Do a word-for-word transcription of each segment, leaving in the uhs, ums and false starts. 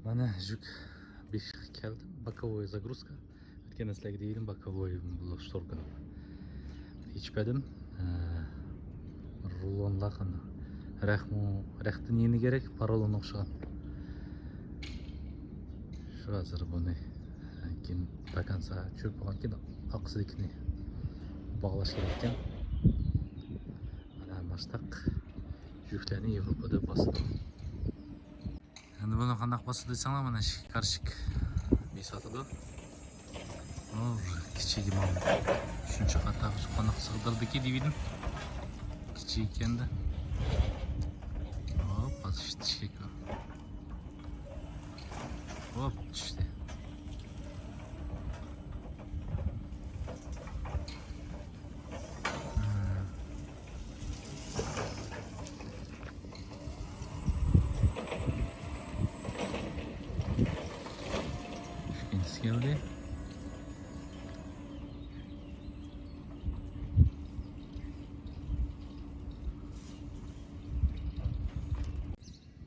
مانا يۈك بېشىغا كەلدىم. باكاۋوي زاگرۇزكا. ئۆتكەندە سىلەرگە دېگىنىم باكاۋوي بولۇش تۇرغىنى. ئېچىپ بەردىم. ئە، رۇلونلار قانداق؟ رەخمۇ، رەختىن يېنى كېرەك، پارالون ئوخشىغان. شۇ ھازىر بۇنى كېيىن داكانسا چۈشۈرۈپ بولغان كېيىن ئارقىسىدىكىنى باغلاش كېرەك ئىكەن. مانا ماشتاق يۈكلەرنى يىغىپ باسىدۇ. ئەمدى بۇنى قانداق باسىدۇ دېسەڭلار، مانا ئىشىك، كارشىك بېسىۋاتىدۇ. ئۇ كىچىكى ماڭا شۇنچە قاتتىق قانداق سىغدۇردىكى دېۋىدىم. كىچىك ئىكەندە. ھوپ، باسىش تىشكى. ھوپ، چۈشتى. ئىككىنچىسى كەلدى.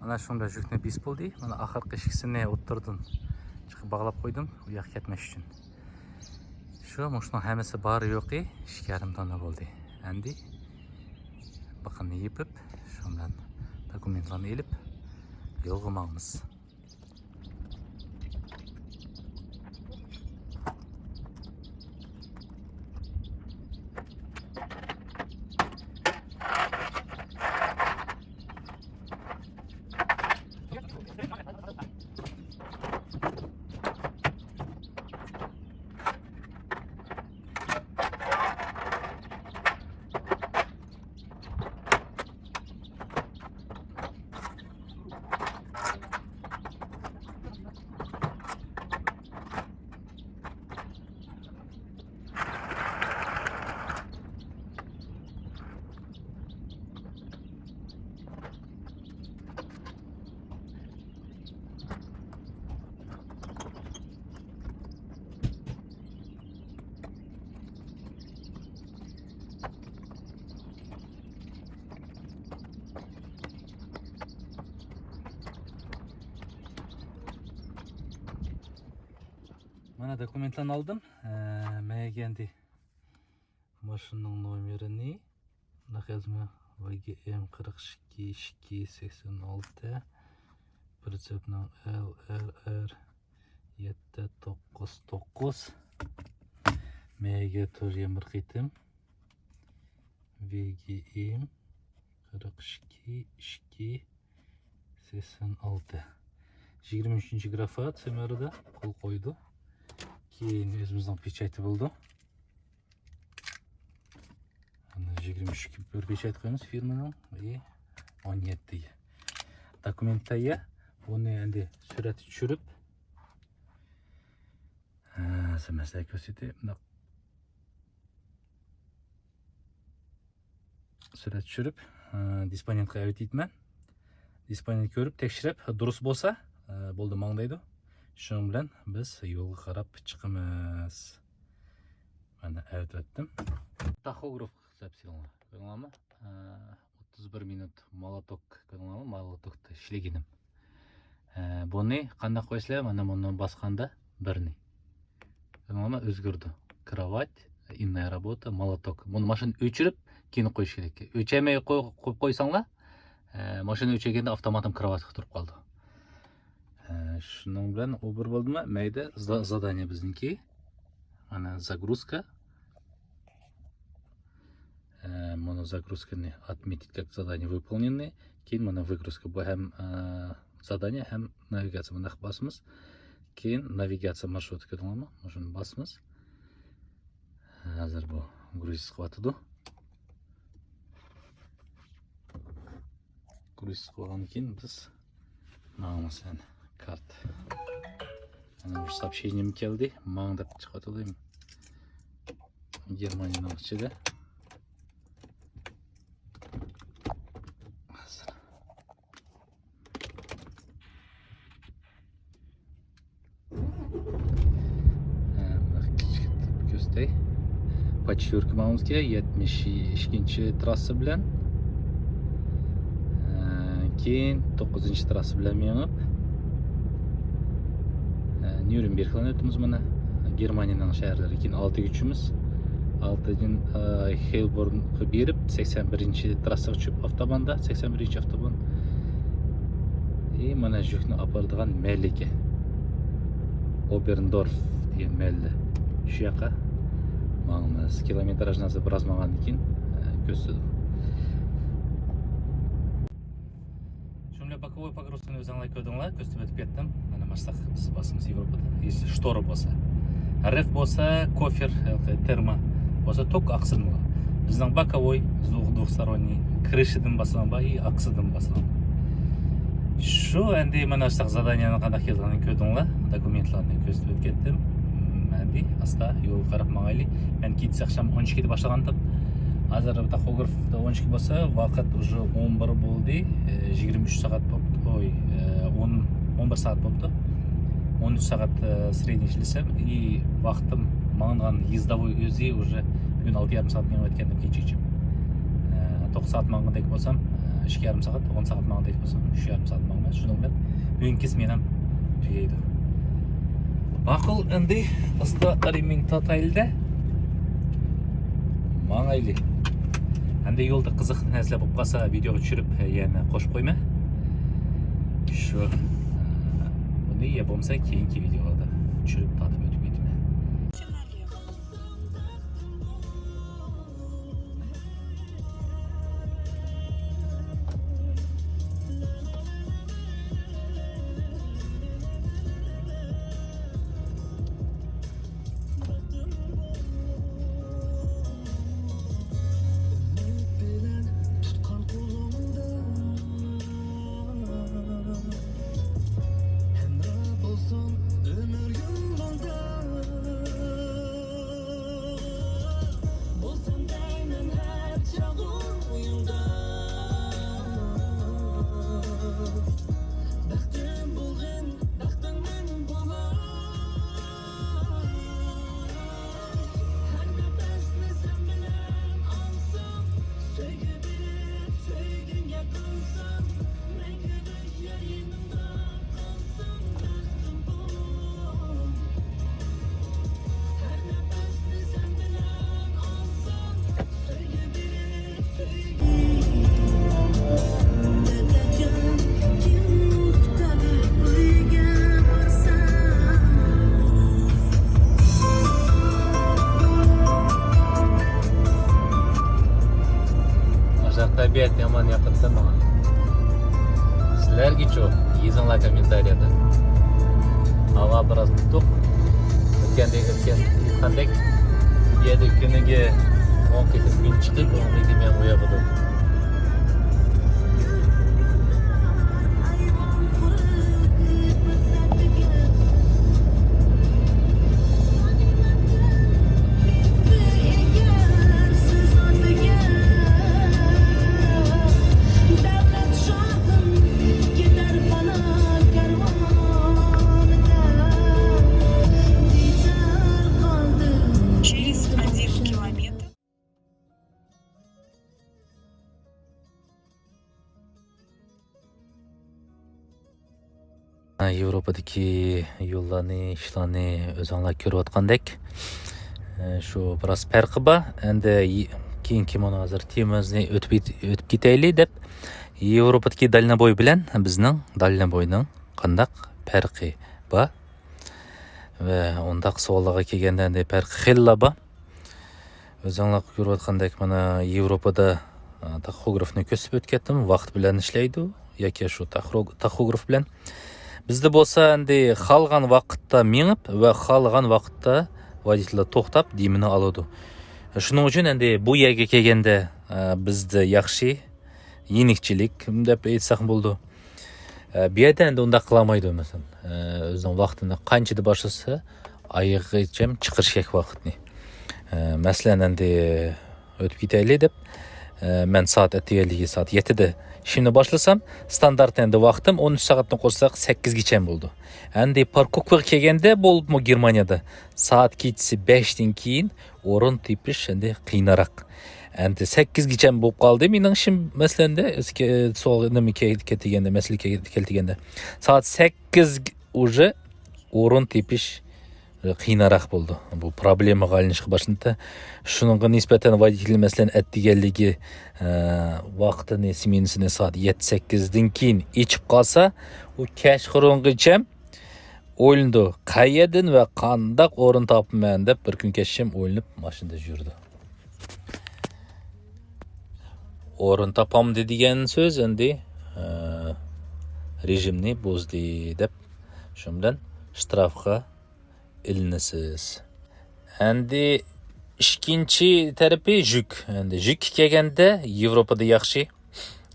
مانا شۇندا يۈكنى بېسىپ بولدى. مانا ئاخىرقى ئىككىسىنى ئوتتۇرىدىن چىقىپ باغلاپ قويدۇم، ئۇ ياققا كەتمەس ئۈچۈن. شۇ، مۇشۇنىڭ ھەممىسى بار يوقى ئىككى يېرىم توننا بولدى. ئەمدى بىقىننى يېپىپ، شۇ بىلەن دوكۇمېنتلارنى ئېلىپ يولغا ماڭىمىز. مانا دوكۇمېنتلارنى ئالدىم. ئە، مەيگەندى. ماشىنىنىڭ نومېرىنى، نەق يازما ۋي گې ئېم قىرىق ئىككى، ئىككى، سەكسەن ئالتە، پىرىتسېپنىڭ ئېل ئېر ئېر يەتتە توققۇز توققۇز، مەيگە تۇرۇيەن بىر قېتىم، ۋي گې ئېم قىرىق ئىككى، ئىككى، سەكسەن ئالتە. يىگىرمە ئۈچىنچى گرافات سېمەرىدە قول قويدى. كېيىن ئۆزىمىزنىڭ پېچاتى بولىدۇ. ئاندىن يىگىرمە ئۈچ بىر پېچەت قويىمىز فىرمىنىڭ، ئى، ئون يەتتە. دوكۇمېنت تەييار. بۇنى ئەمدى سۈرەتكە چۈشۈرۈپ، ھە، سەمەسلەر كۆرسىتى. مۇنداق سۈرەت چۈشۈرۈپ، ھە، دىسپونېنتقا ئەۋېتىمەن. دىسپونېنت كۆرۈپ، تەكشۈرۈپ، دۇرۇس بولسا، ھە، بولدى، ماڭ دەيدۇ. شۇنىڭ بىلەن بىز يولغا قاراپ چىقىمىز. مانا ئەۋېتىۋەتتىم. تاخوگراف قىلىپ سېلىڭلار. كۆردۈڭلارمۇ؟ ئە، ئوتتۇز بىر مىنۇت مولوتوك. كۆردۈڭلارمۇ؟ مولوتوكتا ئىشلىگىنىم. ئە، بۇنى قانداق قويىسىلەر؟ مانا بۇنى باسقاندا بىرنى. كۆردۈڭلارمۇ؟ ئۆزگىرىدۇ. كروۋات، ئىننايا رابوتا، مولوتوك. بۇنى ماشىنا ئۆچۈرۈپ، كېيىن قويۇش كېرەك. ئۆچەلمەي قوي-، قويۇپ قويساڭلار، ئە، ماشىنا ئۆچۈرگەندە ئاپتوماتىم كروۋاتقا تۇرۇپ قالىدۇ. ئە، شۇنىڭ بىلەن ئۇ بىر بولدىمۇ؟ مەيدە زا-، زادانىيە بىزنىڭكى. مانا زاگرۇزكا. ئە، مانا زاگرۇزكىنى отметить как задание выполненный. كېيىن مانا выгрузка. بۇ ھەم، ئە، زادانىيە ھەم ناۋىگاتسىيە. مۇنداق باسىمىز. كېيىن ناۋىگاتسىيە مارشرۇتى كۆردۈڭلارمۇ؟ مۇشۇنى باسىمىز. ھازىر بۇ گرۇزىس قىلىۋاتىدۇ. گرۇزىس قىلغاندىن كېيىن بىز ماڭىمىز يەنە كارت. مانا بىر سوبشېنىيەم كەلدى. ماڭ دەپ چىقىۋاتىدۇ. گېرمانىيەنىڭ ئىچىدە. ھازىر. ھە، بىر كىچىك كۆرسىتەي. پاچ يۈركە ماڭىمىزكەن، يەتمىش ئىككىنچى تراسسا بىلەن. ھە، كېيىن توققۇزىنچى تراسسا بىلەن مېڭىپ. نيۇرنبېرگتىن ئۆتىمىز مانا. گېرمانىيەنىڭ شەھەرلىرى كېيىن ئالتىگە ئۈچىمىز. ئالتىدىن، ئە، خېلبورنغا بېرىپ، سەكسەن بىرىنچى تىراسسىغا چۈشۈپ، ئاپتوباندا، سەكسەن بىرىنچى ئاپتوبان. ئى، مانا يۈكنى ئاپارىدىغان مەلىكە. ئوبېرندورف دېگەن مەھەللە. شۇ ياققا ماڭىمىز. كىلومېتراژنى ھازىر بىراز ماڭغاندىن كېيىن، ئە، كۆرسىتىدۇ. شۇنداق باكىۋوي پاگروسىنى ئۆزۈڭلار كۆردۈڭلار، كۆرسىتىپ ئۆتۈپ كەتتىم. مانا ماشتاق بىز باسىمىز ياۋروپادا. شتورا بولسا، رېف بولسا، كوفېر، تېرما بولسا، توك ئاقسىدىن بولار. بىزنىڭ باكىۋوي، دوخ-، دوخستاروننىي، كىرىشىدىن باسىدىغان بار، ئى، ئاقسىدىن باسىدىغان بار. شۇ ئەمدى مانا شۇنداق زادانىيەنىڭ قانداق كېلىدىغىنىنى كۆردۈڭلار، دوكۇمېنتلارنى كۆرسىتىپ ئۆتۈپ كەتتىم. ئەمدى ئاستا يولغا قاراپ ماڭايلى. مەن كېچىسى ئاخشام ئون ئىككىدە باشلىغانتىم. ھازىر تاخوگرافتا ئون ئىككى بولسا، ۋاقىت ئۇژې ئون بىر بولدى. ئە، يىگىرمە ئۈچ سائەت بوپتۇ. ئوي، ئە، ئون، ئون بىر سائەت بوپتۇ. ئون ئۈچ سائەت، ئە، سرېدنىي ئىشلىسەم، ئى، ۋاقتىم ماڭغان يېزداۋوي ئۆزى ئۇژې بۈگۈن ئالتە يېرىم سائەت مېڭىۋەتكەنتىم كېچىگىچە. ئە، توققۇز سائەت ماڭغاندەك بولسام، ئە، ئىككى يېرىم سائەت، ئون سائەت ماڭغاندەك بولسام، ئۈچ يېرىم سائەت ماڭىمەن. شۇنىڭ بىلەن بۈگۈنكى مېنىڭ تۈگەيدۇ. ماقۇل، ئەمدى ئاستا رېمونت تارتايلى-دە. ماڭايلى. ئەمدى يولدا قىزىق نەرسىلەر بولۇپ قالسا، ۋىدېئوغا چۈشۈرۈپ، يەنە قوشۇپ قويىمەن. شۇ، ئە، بۇنى يا بولمىسا كېيىنكى ۋىدېئولاردا چۈشۈرۈپ تارتىپ ئۆتۈپ كېتىمەن. ئاشۇ تەبىئەت يامان ياقىدىسەن ماڭا. سىلەرگىچۇ؟ يېزىڭلار كوممېنتارىيەدە. ھاۋا بىراز تۇتۇق. ئۆتكەندە ئۆتكەن ئېيتقاندەك، بۇ يەردە كۈنىگە ئون قېتىم كۈن چىقىپ، ئون قېتىم يامغۇر ياغىدۇ. ياۋروپادىكى يوللارنى، ئىشلارنى ئۆزۈڭلار كۆرۈۋاتقاندەك، شۇ بىراز پەرقى بار. ئەمدى كېيىنكى مانا ھازىر تېمىمىزنى ئۆتۈپ، ئۆتۈپ كېتەيلى دەپ، ياۋروپادىكى دالنىبوي بىلەن بىزنىڭ دالنىبوينىڭ قانداق پەرقى بار؟ ۋە ئۇنداق سوئاللارغا كەلگەندە، ئەمدى پەرقى خېلىلا بار. ئۆزۈڭلار كۆرۈۋاتقاندەك، مانا ياۋروپادا، ئا، تاخوگرافنى كۆرسىتىپ ئۆتۈپ كەتتىم. ۋاقىت بىلەن ئىشلەيدۇ ياكى شۇ تاخرو-، تاخوگراف بىلەن. بىزدە بولسا ئەمدى خالىغان ۋاقىتتا مېڭىپ ۋە خالىغان ۋاقىتتا ۋودىتېللار توختاپ دېمىنى ئالىدۇ. شۇنىڭ ئۈچۈن ئەمدى بۇ يەرگە كەلگەندە، ئا، بىزدە ياخشى يېنىكچىلىك دەپ ئېيتساق بولىدۇ. ئە، بۇ يەردە ئەمدى ئۇنداق قىلالمايدۇ، مەسىلەن. ئە، ئۆزىنىڭ ۋاقتىنى قانچىدا باشلىسا، ئايىغىچە چىقىرىش كېرەك ۋاقىتنى. ئە، مەسىلەن، ئەمدى ئۆتۈپ كېتەيلى دەپ، ئە، مەن سائەت ئەتىگەنلىكى سائەت يەتتىدە ئىشىمنى باشلىسام، ستاندارت ئەمدى ۋاقتىم ئون ئۈچ سائەتنى قوشساق سەككىزگىچە بولىدۇ. ئەمدى پاركوكىغا كەلگەندە بولۇپمۇ گېرمانىيەدە سائەت كېچىسى بەشتىن كېيىن ئورۇن تېپىش ئەمدى قىيىنراق. ئەمدى سەككىزگىچە بولۇپ قالدى مېنىڭ ئىشىم، مەسىلەندە، ئۆزى كە-، سوئال نېمە كە-، كەلتۈرگەندە، مەسىلە كە-، كەلتۈرگەندە. سائەت سەككىز ئۇژې ئورۇن تېپىش قىيناراق بولىدۇ. بۇ پروبلېمىغا ئايلىنىشقا باشلىدى. شۇنىڭغا نىسبەتەن ۋودىتېل، مەسىلەن، ئەتىگەنلىكى، ئە، ۋاقتىنى، سمېنىسىنى سائەت يەتتە سەككىزدىن كېيىن ئېچىپ قالسا، ئۇ كەچقۇرۇنغىچە ئويلىنىدۇ، قەيەردىن ۋە قانداق ئورۇن تاپىمەن دەپ بىر كۈن كەچكىچە ئويلىنىپ ماشىنىدا يۈرىدۇ. ئورۇن تاپامدى دېگەن سۆز ئەمدى، ئە، رېژىمنى بۇزدى دەپ شۇ بىلەن شترافقا ئېلىنىسىز. ئەمدى ئىككىنچى تەرىپى يۈك. ئەمدى يۈككە كەلگەندە ياۋروپادا ياخشى.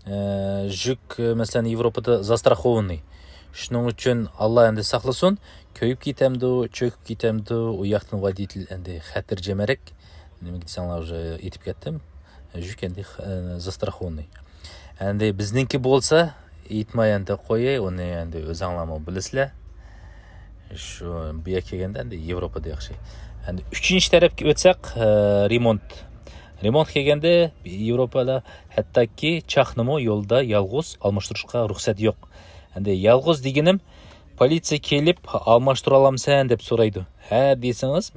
ئە، يۈك، مەسىلەن، ياۋروپادا زاستراخوۋاننى. شۇنىڭ ئۈچۈن ئاللا ئەمدى ساقلىسۇن، كۆيۈپ كېتەمدۇ، چۆكۈپ كېتەمدۇ، ئۇ ياقتىن ۋودىتېل ئەمدى خەتەرجەمرەك. نېمىگە دېسەڭلار، ئۇژې ئېيتىپ كەتتىم. يۈك ئەمدى، ئە، زاستراخوۋاننى. ئەمدى بىزنىڭكى بولسا، ئېيتماي ئەمدى قوياي، ئۇنى ئەمدى ئۆزەڭلارمۇ بىلىسىلەر. شۇ بۇ يەرگە كەلگەندە ئەمدى ياۋروپادا ياخشى. ئەمدى ئۈچىنچى تەرەپكە ئۆتسەك، ئە، رېمونت. رېمونت كەلگەندە ياۋروپادا ھەتتاكى چاقنىمۇ يولدا يالغۇز ئالماشتۇرۇشقا رۇخسەت يوق. ئەمدى يالغۇز دېگىنىم، پولىتسىيە كېلىپ، «ئالماشتۇرالامسەن؟» دەپ سورايدۇ. «ھە» دېسىڭىز،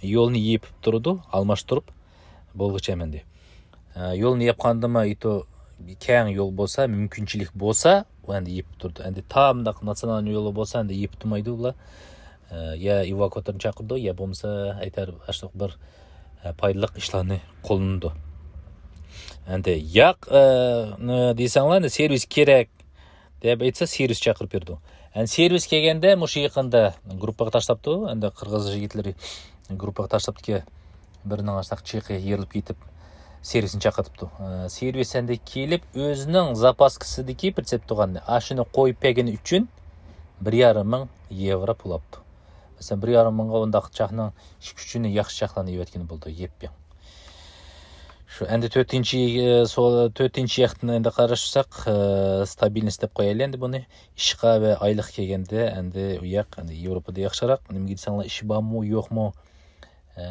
يولنى يېپىپ تۇرىدۇ، ئالماشتۇرۇپ بولغۇچە ئەمەندى. ئە، يولنى ياپقاندىمۇ ئېيتۇ، كەڭ يول بولسا، مۇمكىنچىلىك بولسا، ئۇ ئەمدى يېپىپ تۇرىدۇ. ئەمدى تا مۇنداق ناتسىيونال يولى بولسا، ئەمدى يېپىپ تۇرمايدۇ ئۇلار. ئە، يا ئېۋاكۇئاتورنى چاقىرىدۇ، يا بولمىسا ئەيتەر ئاشۇنداق بىر، ئە، پايدىلىق ئىشلارنى قوللىنىدۇ. ئەمدى ياق، ئە، نە دېسەڭلار، ئەمدى سېرۋىس كېرەك دەپ ئېيتسا، سېرۋىس چاقىرىپ بېرىدۇ. ئەمدى سېرۋىس كەلگەندە مۇشۇ يېقىندا گۇرۇپپىغا تاشلاپتۇ، ئەمدى قىرغىز يىگىتلىرى گۇرۇپپىغا تاشلاپتىكەن. بىرىنىڭ ئاشۇنداق چېيىقى يېرىلىپ كېتىپ، سېرۋىسنى چاقىرتىپتۇ. ئە، سېرۋىس ئەمدى كېلىپ، ئۆزىنىڭ زاپاسكىسىدىكى پىرىتسېپ تۇرغان ئاشۇنى قويۇپ بەرگىنى ئۈچۈن بىر يارىم مىڭ ياۋرو پۇل ئاپتۇ. مەسىلەن، بىر يارىم مىڭغا ئۇنداق چاقنىڭ ئىككى ئۈچىنى ياخشى چاقلارنى يەۋەتكىلى بولىدۇ، يەپ بېرىڭ. شۇ ئەمدى تۆتىنچى، ئە، سوئال، تۆتىنچى ياقتىن ئەمدى قاراشساق، ئە، ستابىلنوست دەپ قويايلى ئەمدى بۇنى. ئىشقا ۋە ئايلىققا كەلگەندە ئەمدى ئۇ ياق، ئەمدى ياۋروپادا ياخشىراق. نېمىگە دېسەڭلار، ئىش بارمۇ، يوقمۇ، ئە،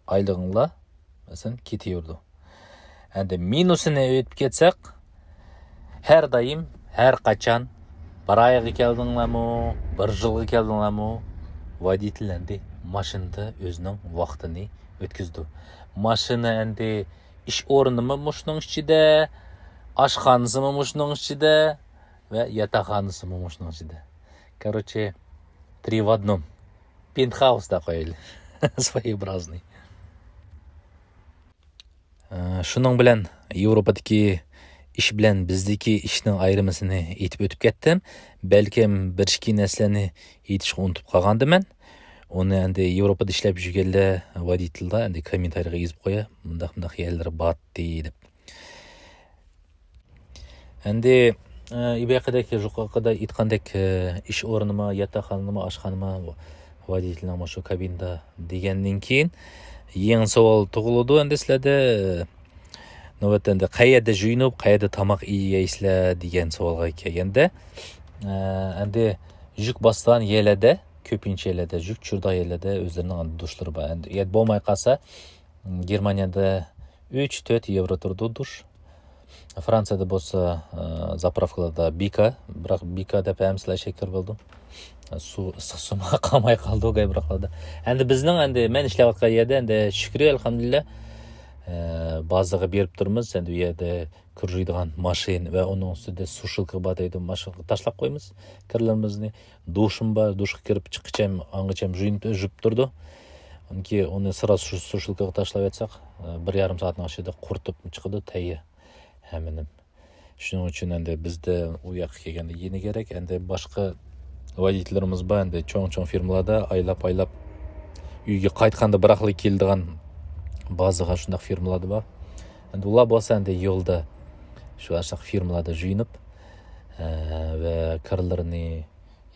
ئايلىقىڭلار، مەسىلەن، كېتىۋېرىدۇ. ئەمدى مىنۇسىنى ئۆتۈپ كەتسەك، ھەر دائىم، ھەر قاچان، بىر ئايغا كەلدىڭلارمۇ، بىر يىلغا كەلدىڭلارمۇ، ۋودىتېل ئەمدى ماشىنىدا ئۆزىنىڭ ۋاقتىنى ئۆتكۈزىدۇ. ماشىنا ئەمدى ئىش ئورنىمۇ مۇشۇنىڭ ئىچىدە، ئاشخانىسىمۇ مۇشۇنىڭ ئىچىدە ۋە ياتاقخانىسىمۇ مۇشۇنىڭ ئىچىدە. Короче, три в одном. Пентхаус دەپ قويايلى. Своеобразный. ئە، شۇنىڭ بىلەن ياۋروپادىكى ئىش بىلەن بىزدىكى ئىشنىڭ ئايرىمىسىنى ئېيتىپ ئۆتۈپ كەتتىم. بەلكىم بىر ئىككى نەرسىلەرنى ئېيتىشقا ئۇنتۇپ قالغانىدىمەن. ئۇنى ئەمدى ياۋروپادا ئىشلەپ يۈرگەنلەر ۋودىتېلدا ئەمدى كوممېنتارىيغا يېزىپ قويا، مۇنداق، مۇنداق يەرلىرى باتتى دەپ. ئەمدى، ئە، ئىبەقىدەك، يۇقىرىقىدا ئېيتقاندەك، ئە، ئىش ئورنىما، ياتاقخانىما، ئاشخانىما، ۋودىتېلنىڭ مۇشۇ كابىنىدا دېگەندىن كېيىن، يېڭى سوئال تۇغۇلىدۇ ئەمدى سىلەردە. نۆۋەتتە ئەمدى قەيەردە يۇيۇنۇپ، قەيەردە تاماق يەيسىلەر دېگەن سوئالغا كەلگەندە، ئە، ئەمدى يۈك باسىدىغان يەرلەردە، كۆپىنچە يەرلەردە، يۈك چۈشۈرىدىغان يەرلەردە ئۆزلىرىنىڭ دۇشلىرى بار. ئەمدى ئۇ يەردە بولماي قالسا، گېرمانىيەدە ئۈچ، تۆت ياۋرو تۇرىدۇ دۇش. فرانسىيەدە بولسا، ئە، زاپراۋكىلاردا بىكا، بىراق بىكا دەپ ھەممىسىلا شەكىر بولىدۇ. سۇ، ئىسسىق سۇمۇ قالماي قالىدۇ گاي بىراقلاردا. ئەمدى بىزنىڭ ئەمدى مەن ئىشلەۋاتقان يەردە ئەمدى شۈكرى، ئەلھەمدۇلىللا، ئە، بازىغا بېرىپ تۇرىمىز. ئەمدى ئۇ يەردە كىر يۇيىدىغان ماشىنا ۋە ئۇنىڭ ئۈستىدە سۇشىلكا بار دەيدۇ، ماشىنىغا تاشلاپ قويىمىز كىرلىرىمىزنى. دۇشۇم بار، دۇشقا كىرىپ چىققىچە ئاڭغىچە يۇيۇنۇپ، يۇيۇپ تۇرىدۇ. ئۇنكى ئۇنى سىرا سۇ-، سۇشىلكىغا تاشلاۋەتسەك، بىر يارىم سائەتنىڭ ئىچىدە قۇرۇتۇپ چىقىدۇ، تەييار ھەممىنىم. شۇنىڭ ئۈچۈن ئەمدى بىزدە ئۇ ياققا كەلگەندە يېنى كېرەك. ئەمدى باشقا ۋودىتېللىرىمىز بار، ئەمدى چوڭ-چوڭ فىرمىلاردا ئايلاپ-ئايلاپ ئۆيگە قايتقاندا بىراقلا كېلىدىغان، بازىغا شۇنداق فىرمىلاردا بار. ئەمدى ئۇلار بولسا ئەمدى يولدا شۇ ئاشۇنداق فىرمىلاردا يۇيۇنۇپ، ئە، ۋە كىرلىرىنى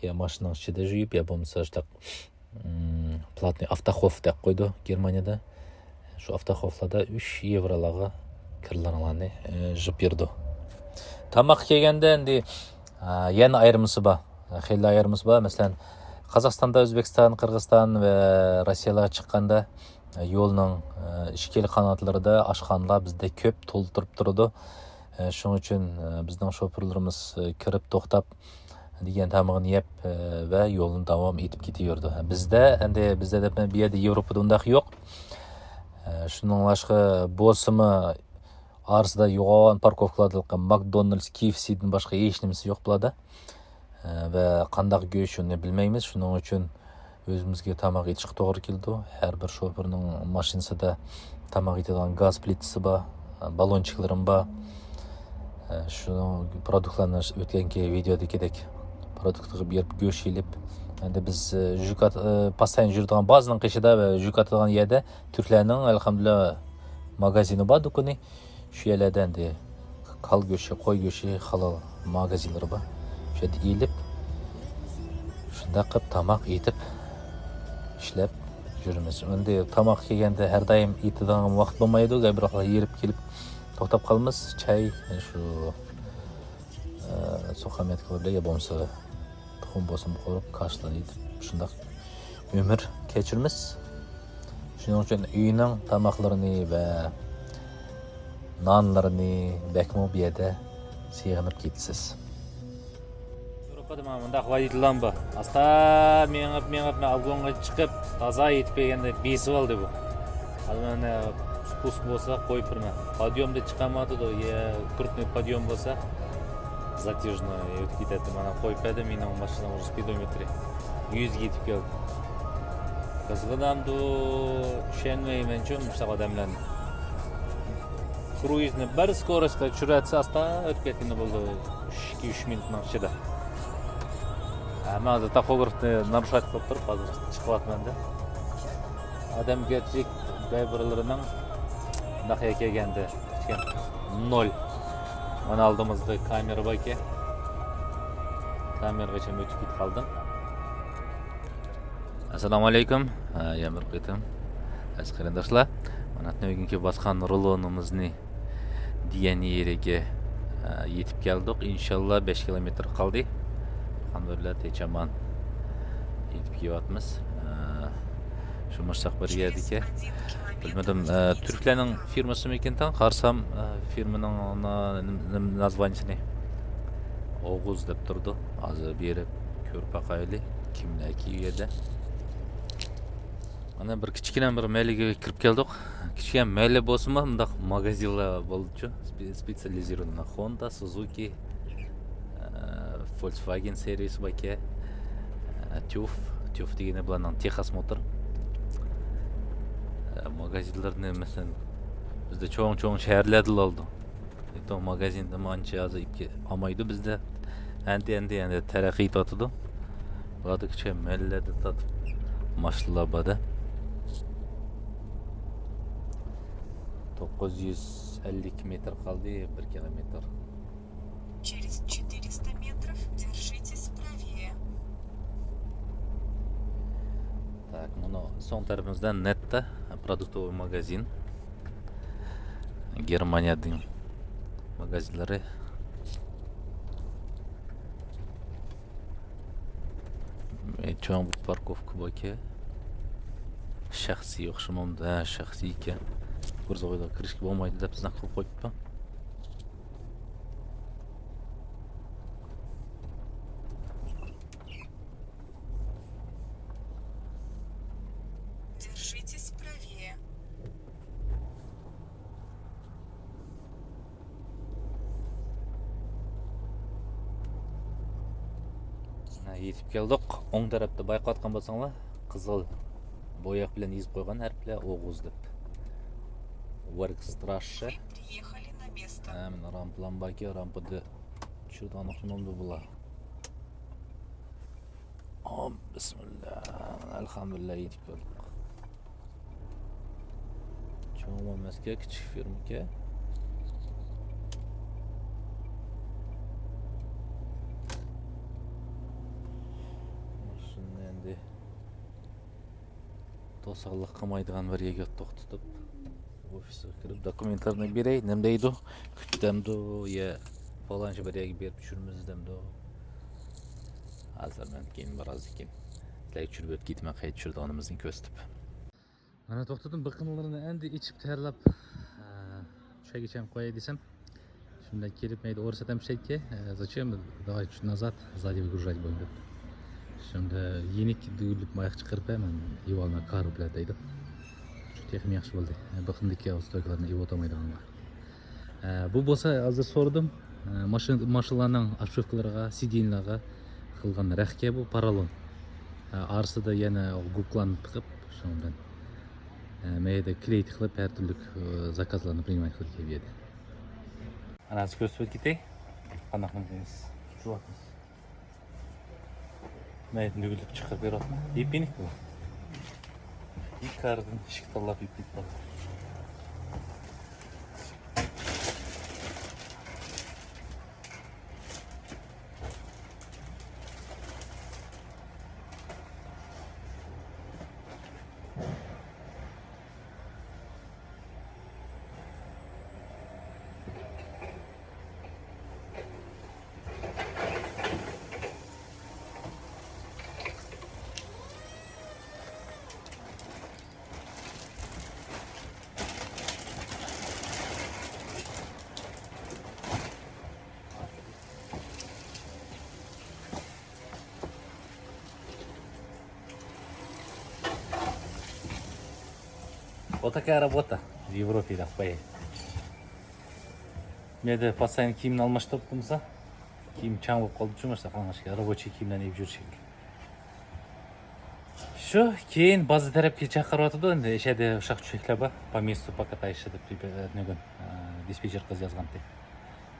يا ماشىنىنىڭ ئىچىدە يۇيۇپ، يا بولمىسا شۇنداق، ئىم، پلاتنىي ئافتاخوف دەپ قويىدۇ گېرمانىيەدە. شۇ ئافتاخوفلاردا ئۈچ ياۋرولارغا كىرلىرىڭلارنى، ئە، يۇيۇپ بېرىدۇ. تاماققا كەلگەندە ئەمدى، ئە، يەنە ئايرىمىسى بار. خېلى ئايرىمىسى بار. مەسىلەن، قازاقىستاندا، ئۆزبېكىستان، قىرغىزىستان ۋە روسىيەلەرگە چىققاندا، ئە، يولنىڭ، ئە، ئىككىلا قاناتلىرىدا ئاشخانىلار بىزدەك كۆپ تولتۇرۇپ تۇرىدۇ. ئە، شۇنىڭ ئۈچۈن، ئە، بىزنىڭ شوپۇرلىرىمىز، ئە، كىرىپ توختاپ، دېگەن تامىقىنى يەپ، ئە، ۋە يولىنى داۋام ئېتىپ كېتىۋېرىدۇ. بىزدە، ئەندى بىزدە دەپ، بۇ يەردە ياۋروپادا ئۇنداق يوق. ئە، شۇنىڭلاشقا بولسىمۇ، ئارىسىدا يوغان پاركوفكىلاردا ماكدونالدس، كېي ئېف سىدىن باشقا ھېچ نېمىسى يوق بۇلاردا. ئە، ۋە قانداق گۆش، ئۇنى بىلمەيمىز. شۇنىڭ ئۈچۈن ئۆزىمىزگە تاماق ئېتىشقا توغرا كېلىدۇ. ھەر بىر شوپۇرنىڭ ماشىنىسىدا تاماق ئېتىدىغان گاز پلىتىسى بار، بالونچىكلىرىمۇ بار. شۇنىڭ پرودۇكتلارنى ئۆتكەنكى ۋىدېودىكىدەك پرودۇكتىغا بېرىپ گۆش ئېلىپ، ئەندى بىز، جۈك ئات-، پاستاينى يۈرىدىغان بازىنىڭ قېشىدا ۋە جۈك ئاتىدىغان يەردە تۈركلەرنىڭ، ئەلھەمدۇلىللا، ماگازىنى بار، دۇكىنى. شۇ يەرلەردە ئەندى كالا گۆشى، قوي گۆشى، ھالال ماگازىنلىرى بار. شۇ يەردە ئېلىپ، شۇنداق قىلىپ تاماق ئېتىپ، ئىشلەپ يۈرىمىز. ئەندى تاماق كەلگەندە ھەر دائىم ئېتىدىغان ۋاقىت بولمايدۇ. بىر ۋاقىتلار ھېرىپ كېلىپ توختاپ قالىمىز. چاي، شۇ، ئە، سۇخامەتكىلەر بىلەن يا بولمىسا تۇخۇم بولسىمۇ قورۇپ، كاشىلار ئېتىپ، شۇنداق ئۆمۈر كەچۈرىمىز. شۇنىڭ ئۈچۈن ئۆينىڭ تاماقلىرىنى ۋە نانلىرىنى بەكمۇ بۇ يەردە سېغىنىپ كېتىسىز. ياۋروپادا مانا مۇنداق ۋايىتلام بار. ئاستا مېڭىپ، مېڭىپ، مەن ئوبگونغا چىقىپ، تازا يېتىپ كەلگەندە بېسىۋالدى بۇ. ھازىر مانا سپۇسك بولسا قويۇپ بېرىمەن. پوديومدا چىقالمايدۇ، يا كرупنىي پوديوم بولسا، زاتيۇژنوي ئۆتۈپ كېتەتتى. مانا قويۇپ بەردىم، مېنىڭ ماشىنام ئۇزۇن سپىدومېترى يۈزگە يېتىپ كەلدى. قىزغىنامدۇ، چۈشەنمەيمەنچۇ مۇشۇنداق ئادەملەرنى. كرويزنى بىر سكورىستقا چۈشۈرۈۋەتسە، ئاستا ئۆتۈپ كەتكىنى بولىدۇ. ئىككى، ئۈچ مىنۇتنىڭ ئىچىدە. ھە، مەن ھازىر تاخوگرافنى نارۇشات قىلىپ تۇرۇپ، ھازىر چىقىۋاتىمەن-دە. ئادەمگەرچىلىك بەزى بىرلىرىنىڭ ناخىيە كەلگەندە، نول. مانا ئالدىمىزدا كامېرا باركەن. كامېرىغىچە ئۆتۈپ كېتىپ قالدىم. ئەسسالامۇ ئەلەيكۇم. ھە، يەنە بىر قېتىم ئەزىز قېرىنداشلار، مانا بۈگۈنكى باسقان رۇلونىمىزنى دېگەن يېرىگە، ئە، يېتىپ كەلدۇق. ئىنشاللا بەش كىلومېتىر قالدى. ئەلھەمدۇلىللا، تىنچ-ئامان يېتىپ كېلىۋاتىمىز. ئە، شۇ مۇشۇنداق بىر يەردىكى، بىلمىدىم، ئە، تۈركلەرنىڭ فىرمىسىمىكىن تاڭ قارىسام، ئە، فىرمىنىڭ نا-، نېمە، نېمە، نازۋانىسىنى ئوغۇز دەپ تۇرىدۇ. ھازىر بېرىپ كۆرۈپ باقايلى، كىملەركى ئۇ يەردە. مانا بىر كىچىككىنە بىر مەھەللىگە كىرىپ كەلدۇق. كىچىككىنە مەھەللە بولسىمۇ، مۇنداق ماگازىنلار بولىدۇچۇ. سپې-، سپېتسىيالىزىرованنىي، خوندا، سۇزۇكى، ئە، فولكسۋاگېن سېرۋىسى باركەن. ئە، تيۇف، تيۇف دېگىنى بۇلارنىڭ تېخاس موتور. ئە، ماگازىنلىرىنى، مەسىلەن، بىزدە چوڭ-چوڭ شەھەرلەردىلا بولىدۇ. ئېتو ماگازىندىمۇ ئانچە ھازىر ئىپكى ئالمايدۇ بىزدە. ئەندى، ئەندى، ئەندى تەرەققىي ئېتىۋاتىدۇ. بۇلاردا كىچىك مەھەللىلەردە تارتىپ ماشىنىلار بار-دە. توققۇز يۈز ئەللىك مېتىر قالدى، بىر كىلومېتىر. Через четыреста метров держитесь правее. Так، مۇنۇ سوڭ تەرىپىمىزدە نېتتا پرودۇكتىۋى ماگازىن. گېرمانىيەنىڭ ماگازىنلىرى. ئى، چوڭ بىر پاركوفكا باركەن. شەخسىي ئوخشىمامدۇ؟ ھە، شەخسىي ئىكەن. گۇرزوۋايلار كىرىشكە بولمايدۇ دەپ زىناك قىلىپ قويۇپتۇ. Держитесь правее. مانا يېتىپ كەلدۇق. ئوڭ تەرەپتە بايقاۋاتقان بولساڭلار، قىزىل بوياق بىلەن يېزىپ قويغان ھەرپلەر ئوغۇز دەپ. ۋېركستراششە. Вы приехали на место. ھە، مانا رامپىلام باركەن، رامپىدا چۈشۈرىدىغان ئوخشىمامدۇ بۇلار؟ ئام، بىسمىللا. ئەلھەمدۇلىللا، يېتىپ كەلدۇق. چوڭ ئەمەسكەن، كىچىك فېرمىكەن. ماشىنىنى ئەمدى توساللىق قىلمايدىغان بىر يەرگە توختىتىپ، ئوفىسقا كىرىپ دوكۇمېنتلارنى بېرەي، نېمە دەيدۇ، كۈت دەمدۇ يا پالانچە بىر يەرگە بېرىپ چۈشۈرىمىز دەمدۇ. ھازىر مەن كېيىن بىر ئازدىن كېيىن سىلەرگە چۈشۈرۈپ ئۆتۈپ كېتىمەن، قايتا چۈشۈرىدىغىنىمىزنى كۆرسىتىپ. مانا توختىدىم، بېقىنلىرىنى ئەمدى ئېچىپ تەرلەپ، ئە، چۈشەرگىچە قوياي دېسەم، شۇنداق كېلىپ مەيدە ئورۇس ئادەم شەيكى، ئە، زاچېم داۋاي چۈشۈپ نازاد، زادى ۋىگرۇژايت بولدى. شۇنداق يېنىك دۈگۈلۈپ ماياق چىقىرىپ مەن يۇۋالما كارۇبلە دەيدۇ. شۇ تېخىمۇ ياخشى بولدى. بىخىمدىكى ئاۋستوكىلارنى ئېۋوتالمايدىغانغا. ئە، بۇ بولسا ھازىر سورىدىم. ئە، ماشىنا، ماشىنىلارنىڭ ئاشپۇفكىلىرىغا، سىدىنلارغا قىلغان رەخكە بۇ پارالون. ئە، ئارىسىدا يەنە گۇكلان تىقىپ، شۇنىڭ بىلەن، ئە، مەيدە كلېي تىقىلىپ، ھەر تۈرلۈك، ئە، زاكازلارنى پرىنىماي قىلىپ كېلىپ يەردە. ئانا ھازىر كۆرسىتىپ ئۆتۈپ كېتەي. قانداق قىلىمىز؟ مەيدە نۈگۈلۈپ چىقىرىپ بېرىۋاتىمەن. يېپىنىك بۇ. ئىككىدىن ئىشىك تاللاپ يېپىنىك بۇ. Вот такая работа в Европе, да, поедет. مەيدە پاساينى كىيىمنى ئالماشتۇرۇپ تۇرمىسا، كىيىم چاڭ بولۇپ قالدى شۇ، ماشتا قاڭاشكە، رابوچىي كىيىملەرنى يېپىپ يۈرۈشى. شۇ، كېيىن بازا تەرەپكە چاقىرىۋاتىدۇ، ئەمدى ئىچەردە ئۇششاق چۈشەكلەر بار، по месту пока тайшы دەپ، نۆگۈن، ئە، دىسپېتشېر قىز يازغانتى.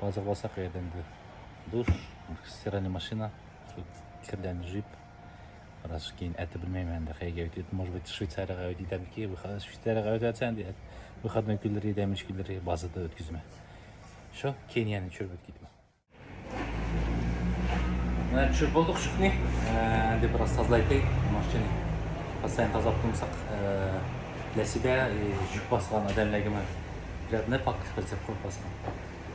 بازىغا بارساق، ئۇ يەردە ئەمدى دۇش، ستىرالنىي ماشىنا، شۇ كىرلەرنى يۇيۇپ، راست كېيىن ئەتە بىلمەيمەن، ئەمدى قەيەرگە ئۆتىدۇ، может быть، شۋېتسارىيەگە ئۆتىدىكەنمىكى، شۋېتسارىيەگە ئۆتۈۋاتسا، ئەمدى ۋىخادنوي كۈنلىرى، دەم ئېلىش كۈنلىرى بازىدا ئۆتكۈزىمەن. شۇ، كېيىن يەنە چۈشۈرۈپ ئۆتۈپ كېتىمەن. مانا چۈشۈرۈپ بولدۇق شۇكنى. ئەمدى بىراز تازىلايتتى ماشىنىنى. پاساينى تازىلاپ تۇرمىساق، لەسىدە، يۈك باسقان ئادەملەرگە مەن بىرەر پاكلىق پرىتسېپ قويۇپ باسقان.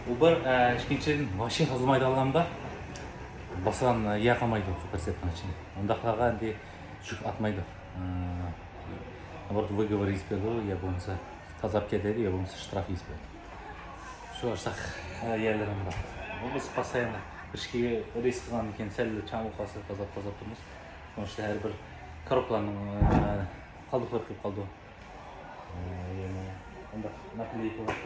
ئۇ بىر، ئىككىنچىدىن، ماشىنا تازىلىمايدىغانلاردا باسقان يەر قالمايدۇ پرىتسېپنىڭ ئىچىدە. ئۇنداقلارغا ئەمدى يۈك ئاتمايدۇ. نابارات ۋىگور يېزىپ بېرىدۇ، يا بولمىسا تازىلاپ كېتەيدۇ، يا بولمىسا شتراف يېزىپ بېرىدۇ. شۇ ئاشتاق يەرلىرىم بار. بۇ بىز پاساينى بىر ئىككى رېيس قىلغاندىن كېيىن سەل چاڭ بولۇپ قالسا تازىلاپ، تازىلاپ تۇرىمىز. شۇنىڭ ئۈستىدە ھەر بىر كارۇپلارنىڭ قالدۇقلىرى قېلىپ قالىدۇ. يەنە ئۇنداق ناكلېيكا بار.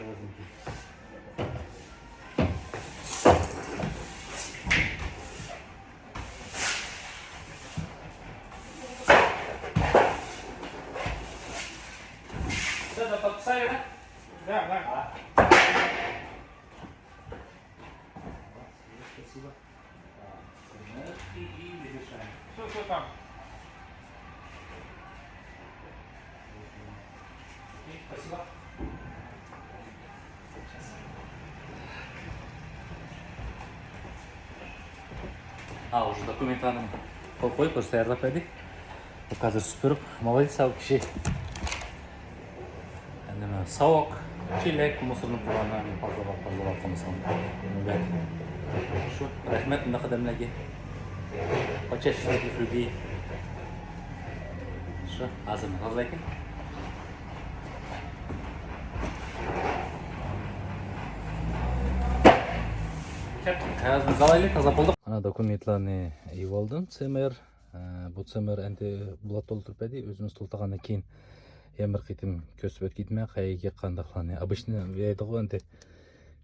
Всё, да, подписали, да? Да, да. Спасибо. Все, все там. Окей, спасибо. А, уже документтерін қол қойып, уже тәйярлап берді. Қазір сыпырып, молодец, сау кіші. Нема, совок, чилек, мусорный пуланы пазлап, пазлап қоймасам. Ребят, шу, рахмет мындай адамларға. Почаще таких людей. Шу, азыр разлайкин. Қағазын салайли, таза болдық. Ана документлерні ие алдым, цемер. ئە، بۇ تۆمۈر ئەمدى بۇلار تولدۇرۇپ بەردى. ئۆزىمىز تولدۇرغاندىن كېيىن يەنە بىر قېتىم كۆرسىتىپ ئۆتۈپ كېتىمەن، قەيەرگە قانداقلارنى. ئابىشنى بېرىدىغۇ ئەمدى.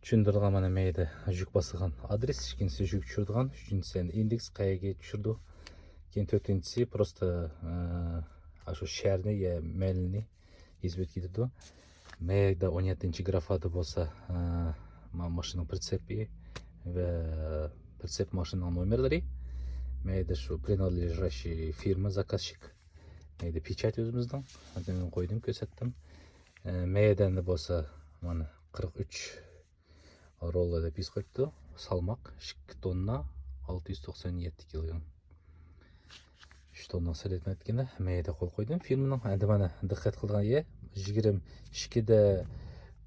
چۈشەندۈرىدىغان مانا مەيدە يۈك باسىدىغان ئادرېس، ئىككىنچىسى يۈك چۈشۈرىدىغان، ئۈچىنچىسى ئەمدى ئىندېكس قەيەرگە چۈشۈرىدۇ. كېيىن تۆتىنچىسى پروستا، ئە، ئاشۇ شەھەرنى يا مەھەللىنى يېزىپ ئۆتۈپ كېتىدۇ. مەيدە ئون يەتتىنچى گرافادا بولسا، ئە، ما-، ماشىنىنىڭ پرىتسېپى ۋە پرىتسېپ ماشىنىنىڭ نومېرلىرى. مەيدە شۇ принадлежащий فىرما، زاكازشىك. مەيدە پېچات ئۆزىمىزنىڭ. ھازىر مەن قويدۇم، كۆرسەتتىم. ئە، مەيدەندە بولسا مانا قىرىق ئۈچ روللا دەپ يېزىپ قويۇپتۇ. سالماق ئىككى توننا، ئالتە يۈز توقسان يەتتە كىلوگرام. ئۈچ توننا سېلىتمەپتىكەن. مەيدە قول قويدۇم. فىرمىنىڭ ئەمدى مانا دىققەت قىلىدىغان يەر، يىگىرمە ئىككىدە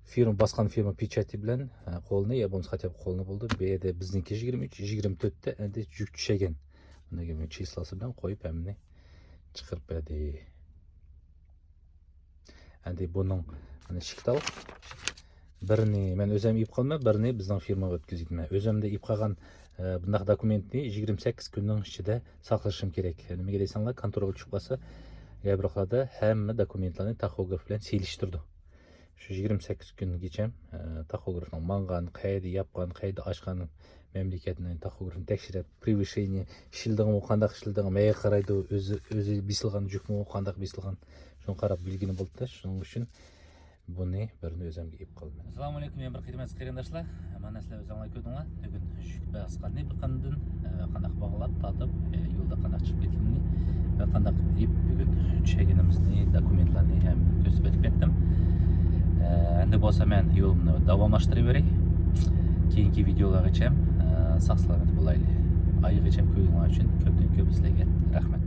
فىرما، باسقان فىرما پېچاتى بىلەن، ھە، قولنى يا بولمىسا خەت يازىپ قولنى بولدى. بۇ يەردە بىزنىڭكى يىگىرمە ئۈچ، يىگىرمە تۆتتە ئەمدى يۈك چۈشەگەن. بۇنىڭ چىسلاسى بىلەن قويۇپ ھەممىنى چىقىرىپ بەردى. ئەمدى بۇنىڭ مانا ئىككى تال بىرىنى مەن ئۆزۈم ئېلىپ قالىمەن، بىرىنى بىزنىڭ فىرمىغا ئۆتكۈزىمەن. ئۆزۈمدە ئېلىپ قالغان، ئە، بۇنداق دوكۇمېنتنى يىگىرمە سەككىز كۈننىڭ ئىچىدە ساقلىشىم كېرەك. نېمىگە دېسەڭلار، كونترولغا چۈشۈپ قالسا، يەنە بىر ھەممە دوكۇمېنتلارنى تاخوگراف بىلەن سېلىشتۇرىدۇ. شۇ يىگىرمە سەككىز كۈنگىچە، ئە، تاخوگرافنىڭ ماڭغان، قەيەردە ياپقان، قەيەردە ئاچقان، مەملىكەتنىڭ تاخوگرافىنى تەكشۈرۈپ، превышение ئىشلىدىڭمۇ، قانداق ئىشلىدىڭ، مەيگە قارايدۇ، ئۆزى، ئۆزى بېسىلغان جۈكمۇ، قانداق بېسىلغان، شۇنى قاراپ بىلگىلى بولىدۇ. شۇنىڭ ئۈچۈن بۇنى بىرىنى ئۆزۈمگە ئېلىپ قالىمەن. ئەسسالامۇ ئەلەيكۇم، يەنە بىر قېتىم ئەزىز قېرىنداشلار. مانا سىلەر ئۆزۈڭلار كۆردۈڭلار. بۈگۈن جۈك باسقاننى بىر قاندىن، ئە، قانداق باغلاپ، تارتىپ، ئە، يولدا قانداق چىقىپ كەتكىنىنى ۋە قانداق ئېلىپ بۈگۈن چۈشەرگىنىمىزنى، دوكۇمېنتلارنى ھەم كۆرسىتىپ ئۆتۈپ كەتتىم. ئە، ئەمدى بولسا مەن يولۇمنى داۋاملاشتۇرۇۋېرەي. كېيىنكى ۋىدېئولارغىچە، ئە، ساق سالامەت بولايلى. ئايىغىچە كۆرگىنىڭلار ئۈچۈن كۆپتىن كۆپ سىلەرگە رەھمەت.